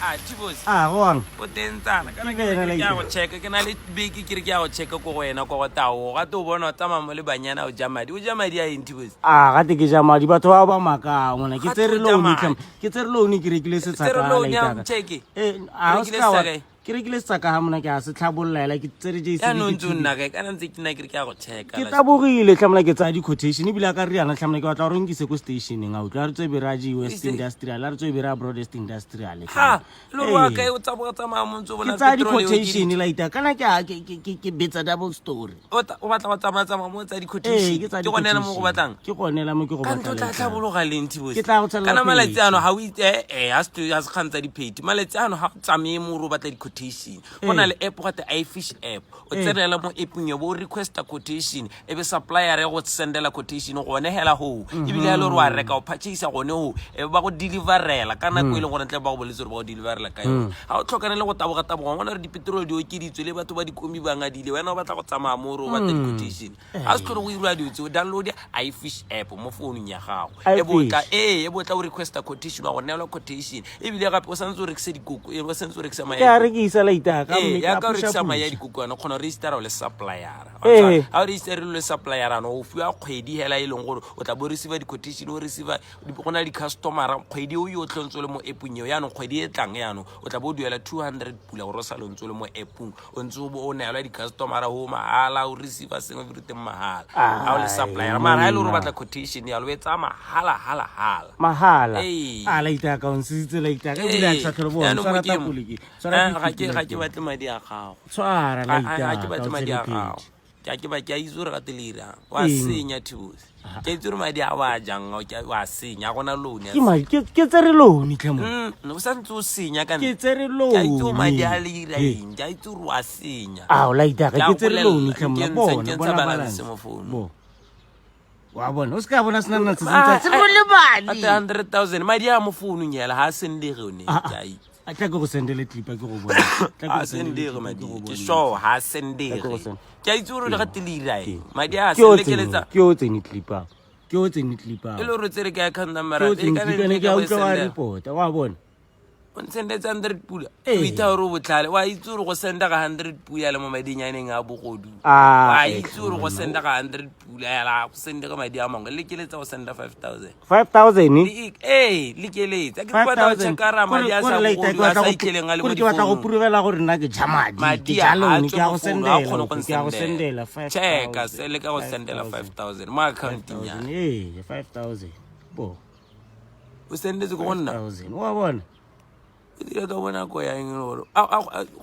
A Tibos. A go ang. O teng tsala. Kana Ke wena ke Laita. a go checka ke na le beke ke re ke a go checka ko go wena kwa go tao. Ga te o bona o tsamaya mo le banyana o ja madi. O ja madi a eng Tibos? A gate ke ja madi batho bao ba makaa ngwana ke Gate tsere o ja loan madi. tlham ke tsere loan ke rekile Tsere setsaka loan ya Laitaka. check. Eh, a o Rekile seka wa- setsaka eng? ke rekile setsaka ga mona ke a se tlhabolola hela ke tsere JCB Yaanong ke ntse o nna kae? Kana ntse ke nna ke re ke a go checka. ke tabogile tlhamola ke tsaya di-quotation ebile a ka riana tlhamola ke batla gore o nkise ko stationeng a utlwa a re tswe be re a g west Ise- industrial a re tswe be re a broadest industrial Ha, le gore wa Ee. kae o tsaboga tsamaya mo ntse o ke bona tsaya petrol e di-quotation okeditswe. laita kana ke a- ke betsa double story O batla go tsamaya tsamaya mo o tsaya ee di-quotation. ke tsaya Ke gone ela mo go di-quotation. batlang. Ke gone ela mo ke go Ka ntho batlang tla Laitaka. tlhabologa leng Tibos? Ke tla go tswelela Kana malatsi pele. ano ga o itse eh ha se ha se kgang tsa dipheti. Malatsi ano ga o tsamaye mo o batla di-quotation. Go na le app gate iFish app. O tsenela mo appong eo bo o requesta quotation e be supplier ya go sendela quotation gone hela hoo. Ebile ha e le gore wa reka o purchase gone hoo e be ba go deliverela ka nako e leng gore ntle ba go boletse gore ba go deliverela ka yone. Ga o tlhokane le go taboga taboga ngwana gore dipetrol di okeditswe le batho ba dikombi ba ngadile wena o batla go tsamaya mo o batla di-quotation. Ga se tlhole go iriwa dilo tseo download iFish app mo founung ya gago. E bo tla ee e bo tla o requesta quotation wa go neelwa quotation ebile gape o santse o rekisa dikoko o santse o rekisa ke a rekisa laitaka ee mme ke ya a ka o rekisa push-a madi a push. dikoko yana o kgona go registera o le suppliera Ee. ga o registerile o le suppliera ano o fiwa kgwedi hela e leng gore o tla bo receiver di-quotation o receiver go na le di-customera kgwedi o yotlhe o ntse o le mo appong eo yaanong kgwedi e tlang yaanong o tla bo o duela 200 pula gore o sale o ntse o le mo appong o ntse o bo o neelwa di-customera go mahala o receiver sengwe everything mahala ga o le suppliera mara ga e le gore o batla quotation yalo o e tsaya mahala hala hala mahala Ee. a laitaka o ntshitse laitaka ebile a ke sa tlhole bona Yaanong tshwara mo ke mo. tapole ke tshwara Eh, ga fifty ke laitaka. batle madi a gago tshwara Ga ke batle laitaka madi a gago ke a ke ba ke a itse gore gate le irang wa Eng? senya Tibos ke a itse gore madi a o a jang ao wa senya a gona loan ya ke madi ke tsere loan tlhe mo o santse o senya ka ke tsere ke a itse gore madi a loan le ira eng ke a itse gore wa senya ao laitaka Ke a ke tsere bolelela, loan tlhe mona ke bona ntsha bona balance balance mo founung. bo wa bona o se ka bona senana se Ah, sentse se re lebale ate 100 000 madi a mo founung hela ga a sendege one ke a itse a tla ke go sendele clipa ke go bona Tla ke ga go a sendele sendege clip-a madi ke go ke bone. sure ga a sendege Tla ke go send- ke a itse gore le gate le ira eng madi a Ke o sendekeletsa tsene- ke o tsene clipa ke o tsene clipa e le gore o tsere ka account number ke o tsene clipa ne ke a utlwa wa reporta wa bona o nsendetse 100 pula Ee. o itha gore o botlhale wa itse gore go senda ga 100 pula le mo madinyaneng a bogodu Ah, wa eh, itse gore go senda ga 100 pula ela go sendega madi a mangwe lekeletsa go senda 5000 5000 ee lekeletsa ke batla go checkara madi a sa bogodu a sa itlheleng a le mo ke batla go difounung puruvela gore nna ke ja madi ke madi ja a loan tswe ke a mo go founu, a sendela kgone go ke a go sendela checka se le ka go sendela 5000 mo accounting ya ee 5000 bo o sendetse ko go nna 5000 wa bona o dira ka bonako yang e le gore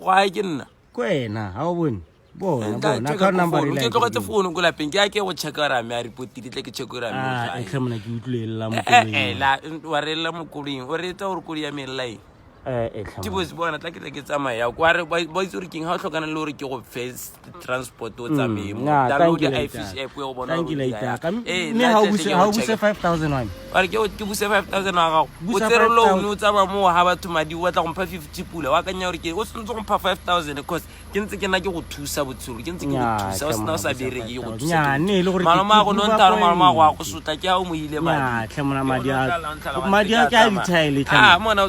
go a ke nna ko wena ga o bone bona Nka bona checka account ko number phone. e Ke tlogetse founu ko lapeng ke a ke go checka gore a mme a reportile tle ke check gore a mme o ah kae. e tlhe mona ke utlwelela mo Eh, eh, koloing. wa relela mo koloing o reetsa gore koloi ya me e lla eng Eh, eh, tlhe mona. Tibos bona tla ke tla ke tsamaya kwa re ba itse gore keng ga o tlhokana le gore ke go fe transport o tsamaye mo Nah, download thank you, iFish Laitaka. app ya go bona Thank you, gore o dira Laitaka. yang. Eh, Mme nna ha o tle buse ke ha go o buse check. 5000 wa me Wa re ke buse 5000 wa gago o Busa tsere 5,000. loan o tsamaya mo ga batho madi o batla go mpha 50 pula o akanya gore ke o tshwanetse go mpha 5000 cause ke ntse ke nna ke go thusa botshelo ke ntse ke go Nyaa, thusa o tlhe sena o mona sa busa bereke ke go 5,000. thusa Nyaa, ne e le gore ke- malome a go ke nontha prove a malome a go a point. go sotla ke a o mo ile madi Nyaa, tlhe mona madi Ke a bona o tla- madi a ke a dithaele tlhe Ah, mona. mona